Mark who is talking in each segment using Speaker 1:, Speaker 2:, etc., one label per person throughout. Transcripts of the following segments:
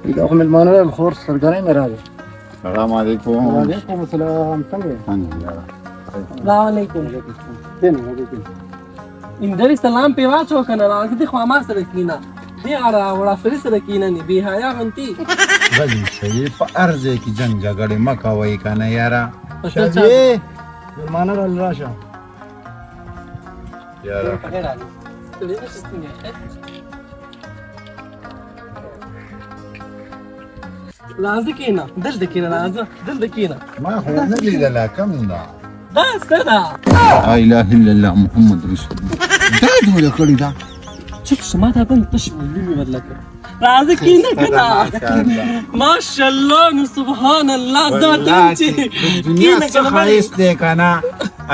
Speaker 1: دا خو مېلمانه راغلل، خور سرګرۍ مې راغی.
Speaker 2: السلام علیکم.
Speaker 1: وعلیکم السلام، څنګه یې؟
Speaker 2: څنګه یاره؟
Speaker 3: السلام علیکم.
Speaker 1: کښېنه، راځه کښېنه.
Speaker 3: اندري سلام پې واچو که نه؟ راځه دې خو ما سره کینه، دې اړه وړه سړي سره کینه، نه بې حیا غنتي.
Speaker 2: غلی شئ، په هر ځای کې جنګ جګړې مه کوئ که نه یاره.
Speaker 3: په څه چا؟
Speaker 1: شازیې، مېلمانه راغلل، راشه.
Speaker 2: یاره
Speaker 3: ستړي نه شي، ستونی ښه؟ راځه کینه، دلته کینه، راځه دلته کینه.
Speaker 2: ما خو نه لیدله، کوم ده؟
Speaker 3: دا څه ده؟
Speaker 2: لا اله الا الله محمد رسول الله. دا جوړه کړې ده.
Speaker 3: چک شه، ما ته بل تش مې بدله کړ. راځه کینه کنه. ماشاءالله، نو سبحان الله، زه ورته وایم چې
Speaker 2: دنیا
Speaker 3: کینه
Speaker 2: څه
Speaker 3: کنه.
Speaker 2: ښایست دی که نه،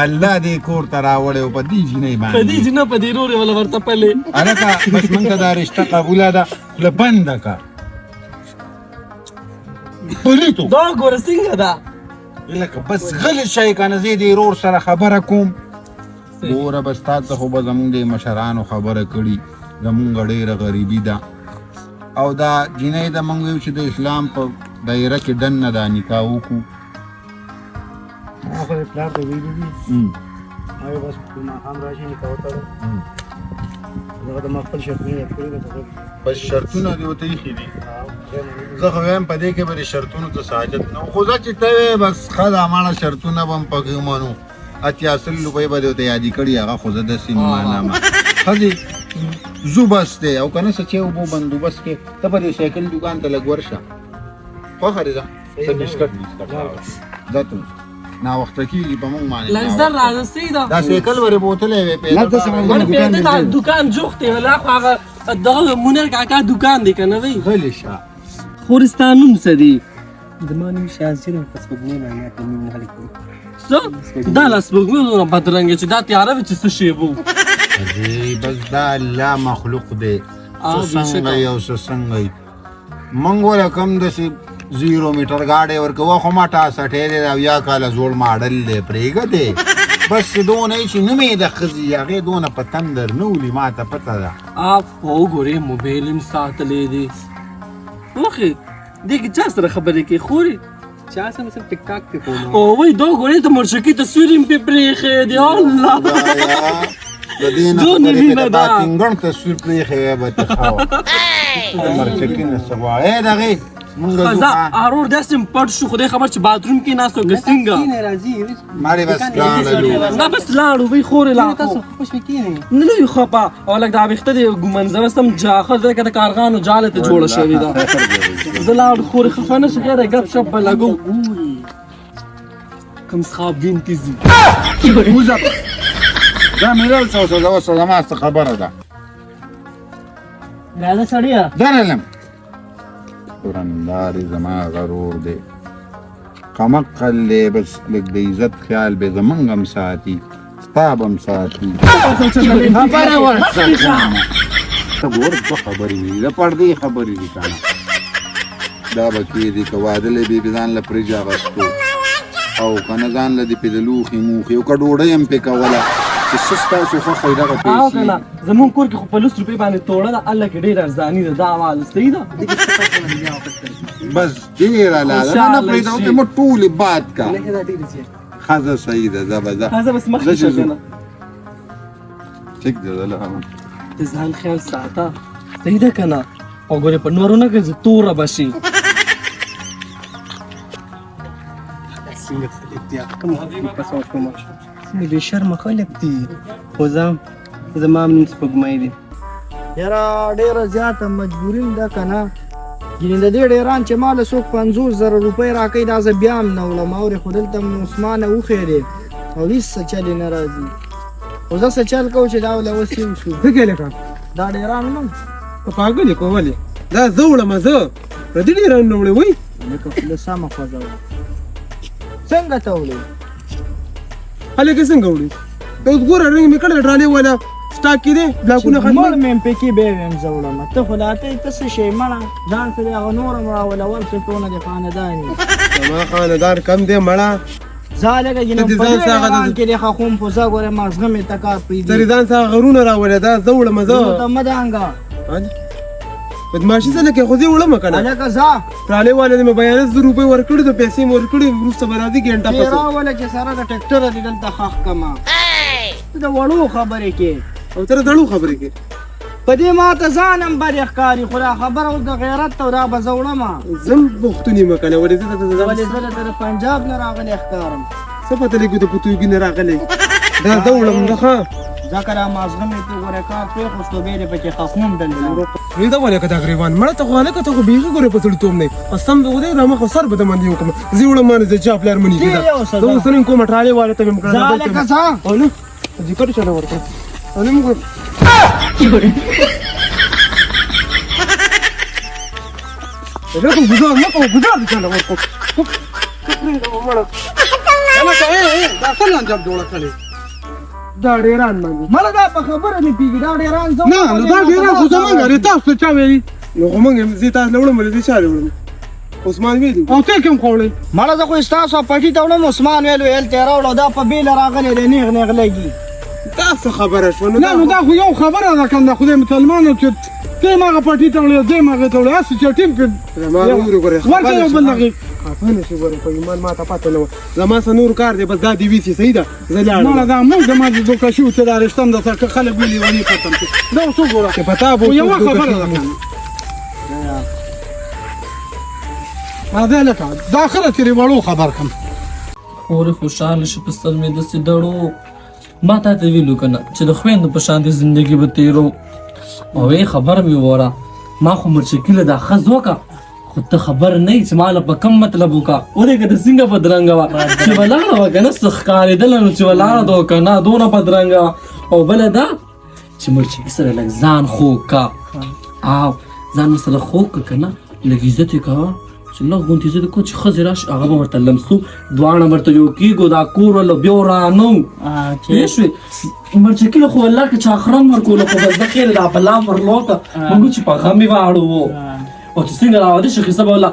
Speaker 2: الله دې کور ته راوړی او په دې جینۍ
Speaker 3: په دې
Speaker 2: باندې
Speaker 3: جنه په دې رورې ولا ورته پلې.
Speaker 2: هلکه بس موږ ته دا رشته قبوله ده، خوله بنده که پلیتو.
Speaker 3: دا ګوره څنګه ده.
Speaker 2: لکه بس غلی شئ که نه، زه دې ورور سره خبره کوم. ګوره بس تا ته خو به زمونږ د مشرانو خبره کړي، زمونږ ډېره غریبي ده او دا جینۍ ده، مونږ ویو چې د اسلام په دایره کې دننه دا نکاح وکړو.
Speaker 1: ما خو دې پلار ته ویلي دي، ما ویل بس په ماښام راشي نکاح وتړو. دغه د ما خپل شرطونه یاد کړي، بس هغه.
Speaker 2: بس شرطونه دې ورته ایښي دي؟
Speaker 1: ها، خدای منلي.
Speaker 2: زه خو وایم په دې کې به د شرطونو ته څه حاجت نه و، خو زه چې ته وې بس ښه ده، ماړه شرطونه به هم پکې ومنو. 80 سل روپۍ به دې ورته یادې کړي، هغه خو زه داسې منم. ښځې زو بس دی او که نه څه چې اوبو بندوبست کې ته په دې سایکل دوکان ته لږ ورشه، خوښه دې ده څه بسکټ بسکټ راوړه. ځه ته ناوخته کېږي په موږ باندې.
Speaker 3: لږ زر راځه، صحیح ده.
Speaker 2: دا سایکل ورې بوتلی وی.
Speaker 1: نه، داسې
Speaker 2: پیدا
Speaker 1: نه.
Speaker 3: ولې
Speaker 1: دوکان
Speaker 3: پیدا
Speaker 1: دی.
Speaker 3: دا دوکان جوخت دی ولا، خو هغه دغه مونر کاکا دوکان دی که نه وی.
Speaker 2: غلی شه.
Speaker 3: خورې ستا نوم څه دی؟
Speaker 4: زما نوم شازي دی، په سپوږمۍ باندې په نوم هلک دی.
Speaker 3: څه دا له سپوږمۍ دومره بدرنګ چې دا تیاره وي چې څه شی وو.
Speaker 2: ادې بس دا الله مخلوق دی، څه
Speaker 3: بېشکه.
Speaker 2: څنګه یې او څه څنګه یې، موږ وله کوم داسې 0 میټر ګاډی ورکوه، خو ما ټاسټی دی، 70 کاله زوړ ماډل دی، پرېږه دی. بس چې دونه یې چې نوم یې د ښځې هغې دونه په تندر نه ولي، ما ته پته ده.
Speaker 3: اپ وګورې، موبایل هم ساتلی دی. مخې دې کې چا سره خبرې کوي خورې؟
Speaker 4: چا سره څه ټیک ټاک پې کوم.
Speaker 3: او وای دا ګورې، د مرشکي تصویر هم پې پرېښی دی. الله!
Speaker 2: خدایا، د دې نه
Speaker 3: دونه
Speaker 2: خبرې
Speaker 3: مینه
Speaker 2: پې د
Speaker 3: ده.
Speaker 2: باتینګڼ تصویر پرېښی وی به ته ښه وه. د مرچکي نه څه غواړې؟ دغې مونږ ځو.
Speaker 3: خزا
Speaker 2: ښه.
Speaker 3: ارور داسې هم پټ شو، خدای خبر چې باتروم کې ناست و که څنګه.
Speaker 4: کینې راځي.
Speaker 2: مارې بس لاړلو.
Speaker 3: نه بس لاړو وی خورې لا.
Speaker 4: تاسو خوش مې کینې.
Speaker 3: نه نه خپه او لږ دا ویښته دې ګومنځه سم جاخه ځکه د کارغانو جاله ته جوړه شوې ده. زه لاړ خورې، خفه نه شې، خیره ګپ شپ به لګو. کوم څخاب بنتي زی.
Speaker 2: وځه، دا مې لړ څه وسه، اوس زما څه خبره ده.
Speaker 4: راځه سړیه.
Speaker 2: درلم ورندارې، زما غرور دی، کمقل دی، بس لږ د عزت خیال به زمونږ هم ساتي، ستا به هم ساتي. خبره ورسره کومه. ته ګوره، دوه خبرې مې دي، د پردې خبرې دي که نه. دا به کېدې که واده له بې ځان له فرج اغستو او که نه ځان له دې پې د لوښي موښي او که ډوډۍ هم پې کوله چې څه ستاسو خوښه وي دغه
Speaker 3: او
Speaker 2: پیسې.
Speaker 3: کنه زمونږ کور کې خو په 10 روپۍ باندې توړه ده، الله کې ډېره ارزاني ده. دا واله صحیح ده.
Speaker 2: بس ډېره لا ده، نه نه
Speaker 3: خوشحاله
Speaker 2: پرېږده
Speaker 3: شي.
Speaker 2: ته مو ټولې باد کا.
Speaker 4: نه، دا ډېرې زیاتې.
Speaker 2: ښځه صحیح ده، ځه به ځه.
Speaker 3: ځه بس مخکې
Speaker 2: ځه چې
Speaker 3: شه
Speaker 2: ځو.
Speaker 3: کنه.
Speaker 2: ټیک دی، زه لاړم.
Speaker 3: د ځان خیال ساته، صحیح ده کنه؟ او ګورې په نورو نه ګرځي، توره به شي.
Speaker 4: څنګه خلک دي، کوم پس کوم څنګه بې شرمه خلک دي. خو زه زما هم نوم سپوږمۍ دی.
Speaker 1: یاره ډېره زیاته مجبوري ده که نه، ګینې د دې ډېران چې ما له څوک 50,000 روپۍ راکوي، دا زه بیا هم نه وړم. اورې خو دلته مې عثمانه اوښی دی او هېڅ څه چل یې نه راځي، خو زه څه چل کوم چې دا وله اوس یو شو.
Speaker 5: څه کوې لکه؟
Speaker 1: دا ډېران نه.
Speaker 5: په پاګلې کولې، دا زه وړم، زه پردي ډېران نه وړې وای.
Speaker 1: لکه خوله سمه خوځوه، څنګه ته وړې؟
Speaker 5: هلکه څنګه وړي؟ ته اوس ګوره، رنګ مې کړی، ډرالې والا سټاک کې دی، بلاکونه
Speaker 1: مړ
Speaker 5: ختم.
Speaker 1: مې هم پکې بیا ویم زه وړم، ته خو لا ته ته څه شی مړه، ځان سره هغه نور هم راوله، ورسې ټونه دې خاندان یې.
Speaker 5: زما خاندان کم دی مړه.
Speaker 1: ځه لږه ګینه
Speaker 5: ته دې
Speaker 1: په
Speaker 5: ځان
Speaker 1: دې
Speaker 5: څخه
Speaker 1: ډېران کې دې ښه خو زه ګوره مازغه مې ته کار پرېږدي.
Speaker 5: ترې ځان څخه غرونه راولې، دا زه وړم زه.
Speaker 1: ته مه دانګه.
Speaker 5: ها؟ بدمعاشي څه نه کوي، خو زه یې وړم که نه.
Speaker 1: هلکه ځه.
Speaker 5: ټرالې والې ته مې بیانه 1,000 روپۍ ورکړې، ته پیسې مې ورکړې، وروسته به راځي ګنټه
Speaker 1: چې
Speaker 5: پسې.
Speaker 1: راوله چې سره د ټریکټره دې دلته ښخ کړمه. ته د وړو خبرې کې
Speaker 5: او ته د زړو خبرې کې.
Speaker 1: په دې ما ته ځان هم بدې ښکاري، خو دا خبره اوس د غیرت ته دا به زه وړمه.
Speaker 5: زه هم پښتون یم که نه، ولې زه ته
Speaker 1: ولې زه درته د پنجاب نه راغلی ښکارم؟
Speaker 5: څه پته لګي د پتوګي نه راغلی؟ دا زه وړم نه ښه.
Speaker 1: ځکه دا مازغه مې ته ګوره کار پرېښوستو، بیا دې پکې ښخوم دلته.
Speaker 5: نه دا ولې که دا غریبان مړه ته خو هلکه ته خو بیخي ګورې په سړیتوب نه یې. قسم د خدای را مخه سر به د باندې وکړم. زه یې وړم ما نه زه چا پلار مني
Speaker 1: دې یو څه
Speaker 5: زه اوس نن کومه ټرالې والا ته مې هم کړه.
Speaker 1: ځه هلکه ځه.
Speaker 5: او نه ذکر چاله ورکړه. او نه موږ لکه ګزار نه کوم، ګزار دې چاله ورکړو. مړه
Speaker 2: هلکه دا څه لانجه جوړه کړې؟
Speaker 5: دا ډېران باندې
Speaker 1: مړه دا په خبره نه پیږي، دا ډېران زه
Speaker 2: نه نو دا ډېران خو زمونږ دی، تاسو ته چا ویلي؟
Speaker 5: نو خو مونږ زه تاسو له وړم، ولې زه چا له وړم؟ عثمان ویلي.
Speaker 2: او ته کوم خوړې؟
Speaker 1: مړه زه خو ستاسو پټي ته وړم. عثمان ویل ویل ته راوړه، دا په بېله راغلی دی، نیغ نیغ لګي.
Speaker 5: دا څه خبره شوه؟
Speaker 2: نه نو دا خو یو خبره ده که نه، خدای مسلمانو چې ته یې هغه پټي ته وړې، زه یې هغې ته وړې، هسې چې ټیم پې
Speaker 5: زما ورور ګورې
Speaker 2: ورکړه یو بل دغې.
Speaker 5: خفه نه شي ګورې، په ایمان ما ته پته نه وه. زما څه نور کار دی، بس دا دې ویسي. صحیح ده، زه لاړم.
Speaker 2: مړه دا موږ زما د دوکه شوو چې دا رشته هم درسره که خلک ویلي ونې پتم کې دا اوس وګوره
Speaker 5: چې په تا به
Speaker 2: خو یوه
Speaker 5: څوک دوکه
Speaker 2: خبره ده
Speaker 5: شوي.
Speaker 2: که نه. راځه لکه دا ښه ده چې وړو خبر کړم.
Speaker 3: خورې خوشحاله شي په سر مې داسې دړو. ما تا ته ویلو که نه چې د خویندو په شان دې زندګي به تېرو. او ای خبر مې وره، ما خو مرچکي له دا ښځ وکړه، خو ته خبر نه یې چې ما له په کوم مطلب وکړه. ولې که د څنګه بدرنګه وه چې ولاړه وه که نه، څه ښکارېدله نو چې ولاړه ده که نه، دومره بدرنګه وه. او بله دا چې مرچکي سره لږ ځان خوږ که، او ځان ورسره خوږ که که نه، لږ عزت یې کوه چې لږ غوندې عزت یې کوه چې ښځې راشي هغه به ورته لمسو، دواړه ورته یو کېږو، دا کور ورله بیا ورانو. پوه شوې؟ مرچکي له خو والله که چا خرم ورکوله خو بس د خیره دا بلا ورلوته، موږ چې په غم یې واړوو. او چې څنګه راوده شي قصه به والله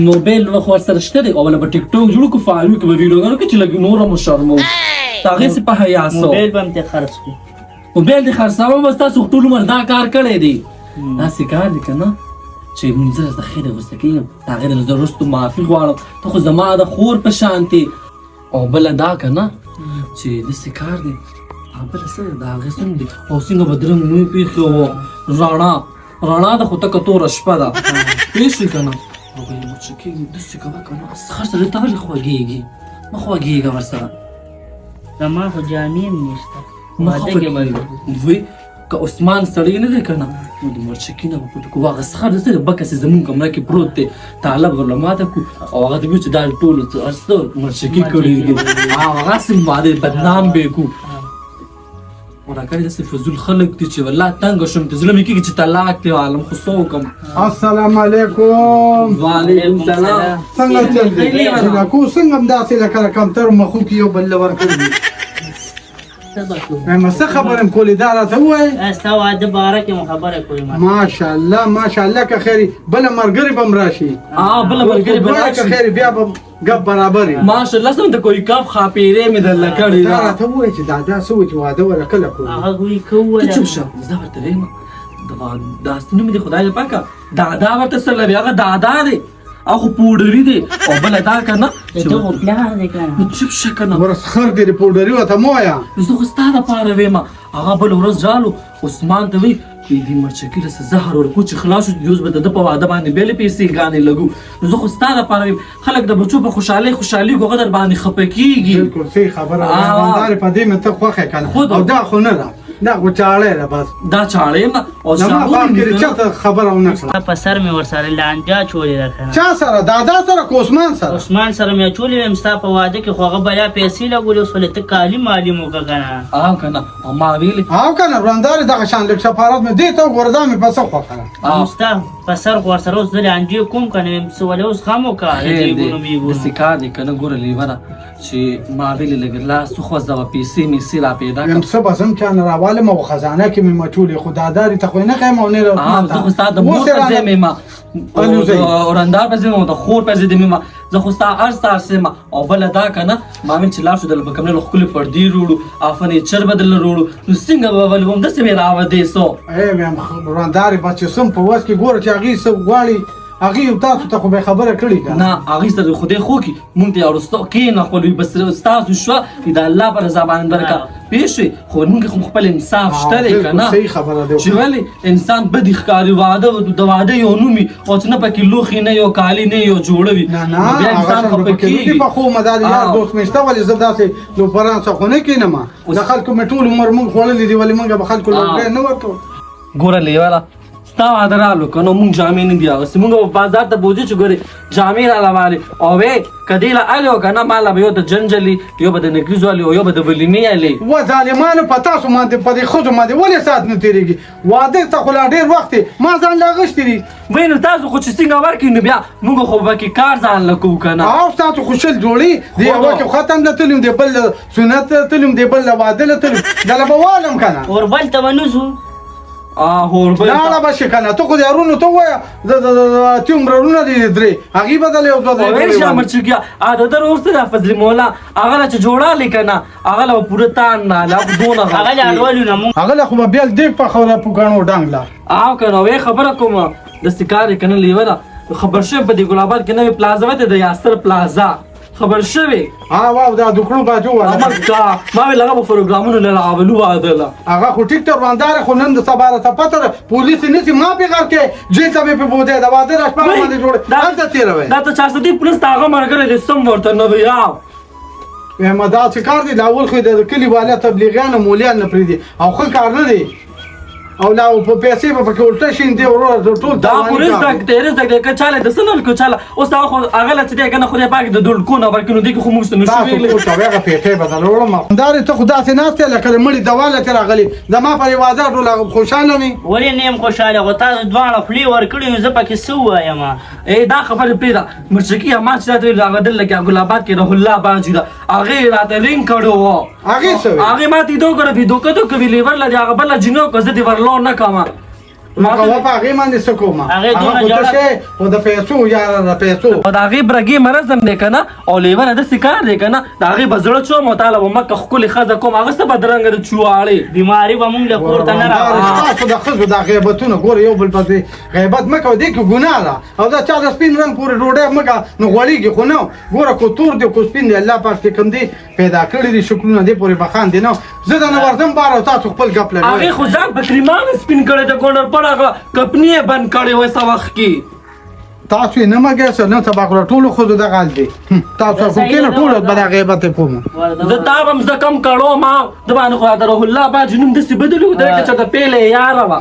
Speaker 3: موبایل خو ورسره شته دی، او ولا به ټیک ټاک جوړ کړو، فالو کې به ویډیوګانو کې چې لږ نور هم وشرمو. ته هغې څه په حیا سو.
Speaker 4: موبایل به هم ترې خرڅ کړو.
Speaker 3: موبایل دې خرڅوم، بس تاسو ټول عمر دا کار کړی دی. داسې کار دی که نه چې زه درته خیر غوسه کېږم، د هغې نه زه وروسته معافي غواړم، ته خو زما د خور په شان دی. او بله دا که نه چې داسې کار دی، هغه بله څه ده، د هغې څنګه دی او څنګه بدرنګ نوم پېښې وو، رڼا رڼا ده خو تکه توره شپه ده، پوه شوې که نه؟ او بله مچ کېږي داسې کوه که نه، خر سره ته ولې خوږېږي؟ مه خوږېږه ورسره.
Speaker 4: زما خو جامې هم نشته.
Speaker 3: مه
Speaker 4: واده
Speaker 3: خفه
Speaker 4: کې به
Speaker 3: کېږه. وی که عثمان سړی نه دی که نه، نو د مرچکي نه به پټ کړو. هغه سخر داسې دی، بکس یې زموږ کمره کې پروت دی، طالب ورله ماته کړو، او هغه ته ویل چې دا ټول هر څه مرچکي کړي دي. هغه هسې واده بدنام به یې کړو. وراکړي داسې فضول خلک دي چې والله تنګ شوم، ته زړه مې کېږي چې طلاق دې والم، خو څه وکړم؟
Speaker 2: السلام علیکم.
Speaker 3: وعلیکم سلام.
Speaker 2: څنګه چل دی؟ کو څنګه هم داسې لکه کمتر مخو کې یو بل له ورکړي؟ ما څه خبره کولې دا راته ووایې؟
Speaker 4: ستا واده باره کې مو خبره کولې.
Speaker 2: ماشاءالله ماشاءالله، که خیر بله ملګرې به هم راشي.
Speaker 3: بله ملګرې به
Speaker 2: دواړه که
Speaker 3: راشي.
Speaker 2: خیر بیا به ګپ برابر وي.
Speaker 3: ماشاءالله سم د کوی کاف خاپېرې مې درله کړې
Speaker 2: دا
Speaker 3: ده.
Speaker 2: راته ووایې چې دا څه وایي چې واده وله کله کوو؟
Speaker 4: هغه وایي کوو.
Speaker 3: ته چوپ شه، زه ورته وایم داسې نوم دې خدای دې پاکه دادا ورته څه لري، هغه دادا دی، هغه خو پوډري دی. او بله دا که نه چې
Speaker 4: ته خو پلار دی که نه.
Speaker 3: نو چوپ شه که نه.
Speaker 2: ورس خر دې د پوډري ورته مه وایه.
Speaker 3: زه خو ستا دپاره وایم. هغه بله ورځ رالو عثمان ته وایي دې مرچکي له څه زهر ورکړو چې خلاص شو، اوس به د ده په واده باندې بېلې پیسې ګانې لګو. نو زه خو ستا دپاره وایم، خلک د بچو په خوشحالۍ خوشحالېږو، هغه در باندې خفه کېږي.
Speaker 2: بالکل صحیح خبره ده. باندې په دې مې ته خوښه که نه. او دا خو نه ده، دا خو چاړی ده بس.
Speaker 3: دا چاړی نه، او
Speaker 2: زما
Speaker 3: چاړی
Speaker 2: باغ کې
Speaker 3: نه.
Speaker 2: چاته خبره ونه کړه.
Speaker 4: ستا په سر مې ورسره لانجه اچولې ده که نه.
Speaker 2: چا سره؟ دادا سره که عثمان سره؟
Speaker 4: عثمان سره مې اچولې ویم ستا په واده کې، خو هغه بیا پیسې لګولې، اوس ولې ته کالي مالي مو وکړه که نه.
Speaker 3: او که نه، او ما ویلې.
Speaker 2: او که نه وراندارې دغه شان لږ سفارت مې دې ته وګوره، دا مې په څه خوښه ده.
Speaker 4: ستا په سر خو ورسره اوس زه لانجې کوم که نه، ویم څه ولې اوس غم وکړه،
Speaker 3: خیر دی.
Speaker 4: جیبونو میبونو.
Speaker 3: داسې کار دی که نه، ګوره لیوره چې ما ویلې لږ لاس وخوځوه، پیسې میسې را پیدا
Speaker 2: ویم
Speaker 3: کړه.
Speaker 2: څه به زه هم چا نه راوالم او خزانه کې مې مچولې، خو دادارې ته خو یې نه ښیم او نه
Speaker 3: زه خو ستا د مور
Speaker 2: اوس یې
Speaker 3: په ځای
Speaker 2: رانه
Speaker 3: مې ما
Speaker 2: الوزوي.
Speaker 3: ورندار په ځای مې د خور په ځای دې مې ما زه خو ستا هر سهار سیم. او بله دا که نه ما ویل چې لاړ شو دله به کوم له ښکلې پردې روړو او فرنیچر به دله روړو، نو څنګه به ولې وم داسې مې راودې سو.
Speaker 6: ای مې وراندارې بس چې سم په وس کې ګوره چې هغې څه غواړي، هغې تاسو ته خو به خبره کړې که
Speaker 3: نه؟ هغې سره خدای خو کي مونږ ته وروسته کښېنه خو بس ستاسو شوه د الله په رضا باندې برکه پوه شوې. خو مونږ خو خپل انصاف شته دی که نه؟
Speaker 6: صحیح خبره ده
Speaker 3: چې ولې انسان بدې ښکاري، واده د واده یو نوم وي او چې نه پکې لوښي نه یو کالي نه یو جوړه وي،
Speaker 6: نه نه
Speaker 3: بیا انسان خفه کېږي.
Speaker 6: په خو مزه د یار دوست مې شته، ولې زه داسې لوپران څخه خو نه کښېنم. د خلکو مې ټول عمر مونږ خوړلي دي، ولې مونږ به خلکو له نه ورکوو؟
Speaker 3: ګوره لیوره ستا واده رالو که نه مونږ جامې نه دي اغوستې، مونږ به بازار ته بوځي چې ګورې جامې راله والې او وی که دې له الې که نه ما له به یو د جنجلي یو به د نکریزو الې او یو به د ولیمې الې.
Speaker 6: و ظالمانو په تاسو باندې په دې ښځو باندې ولې ساعت نه تېرېږي؟ واده ته خو لا ډېر وخت دی، ما ځان له اغوستي دي.
Speaker 3: وی نو تاسو خو چې څنګه ورکړي نو بیا مونږ خو به پکې کار ځان له کوو که نه؟
Speaker 6: او تاسو خو شل جوړي دی، یوه کې ختم له تلم دی، بل له سنت له تلم دی، بل له واده له تلم، دله به والم که نه؟
Speaker 7: اوربل ته به نه ځو.
Speaker 6: لاړه به شي که نه؟ ته خو د یارونو ته ووایه اتي عمرونه دي درې، هغې به دله یو دوه درې
Speaker 3: ویل شه مرچکیا د ده ورور څه ده فضلي مولا هغه له چې جوړالې که نه هغه له به پوره تان نه له خو دونه غټ
Speaker 7: هغه له اډولو نه مونږ
Speaker 6: هغه له خو به بیا دېګ پخوله په ګڼو ډنګ له
Speaker 3: او که نه وی خبره کوم داسې کار یې که نه لیوره خبر شوی په دې ګل آباد کې نوې پلازا وته د یاسر پلازا خبر شوی؟
Speaker 6: ها واو دا دکړو باجو والا
Speaker 3: ما ویل هغه به پروګرامونو له راولو واده له
Speaker 6: هغه خو ټیک ته وراندار، خو نن د سبا راته پته ده پولیس یې نیسي، ما پې غر کې جیل ته به پې بوځي، د واده را شپه باندې جوړ هلته تېروي.
Speaker 3: دا ته چارسدي پولیس ته هغه ملګری دی سم ورته نه وي.
Speaker 6: وایم دا څه کار دی؟ دا اول خو د کلي والا تبلیغیان او مولیان نه پرېږدي او ښه کار نه دی، او لا په پیسې به پکې الټه شي دی وروره ټول.
Speaker 3: دا پولیس دا تیرې زده کړې که چاله د څه نه ورکړو چاله اوس دا خو هغه له چې دی که نه خدای پاک د دړکو نه ورکړي نو دې کې خو موږ څه نه شو ویلی.
Speaker 6: تاسو ته هغه پیټۍ به درله وړم. همدارې ته خو داسې ناست یې لکه د مړي دوا له چې راغلي، زما پر واده ټول خوشحاله نه؟
Speaker 7: ولې نه یم خوشحاله؟ خو تاسو دواړه خولې ورکړي نو زه پکې څه ووایم؟
Speaker 3: ای دا خبرې پرېږده مرچکیه، ما چې راته ویل هغه دلته کې ګل آباد کې روح الله باجي ده، هغې راته رینګ کړی و.
Speaker 6: هغې څه ویل؟
Speaker 3: هغې ما ته یې وکړه بې دوکه دوکه وي لیور له دې هغه بله جینۍ که زه دې ورلو نه کوم.
Speaker 6: نو که په هغې باندې څه کوم؟
Speaker 7: هغې دونه
Speaker 6: خو څه
Speaker 7: جوړه-
Speaker 6: شی خو د پیسو یاره د پیسو
Speaker 3: او د هغې برګې مرض هم دی که نه او لیونه داسې کار دی که نه د هغې به زړه چوم او تاله به مکه ښکلې ښځه کوم، هغه څه بدرنګه د چواړې
Speaker 7: بیماري به مونږ له کور ته نه راوړي.
Speaker 6: ستاسو د ښځو دا غیبتونه ګوره، یو بل پسې غیبت مه کوه، دې کې ګناه ده. او دا چا د سپین رنګ پورې ډوډۍ مه کوه نو غوړېږي خو نه. ګوره کو تور دی کو سپین دی، الله پاک چې کوم دی پیدا کړي دي شکلونه دې پورې به خاندې نه. زه د نه ورځم بار او تاسو خپل ګپ لګوئ.
Speaker 3: هغې خو ځان په کریمانو سپین کړی د ګونډر پړ هغه کپنی یې بند کړی وای څه وخت کې.
Speaker 6: تاسو یې نه مګی څه نن سبا خو ټولو ښځو دغه حال دی. تاسو خو کښېنه ټولو به دا غیبت یې کوم.
Speaker 3: زه تا به هم زه کم کړو ما د باندې خو د روح الله باجي نوم داسې بدلو دی که چېرته پېیلی یاره وه.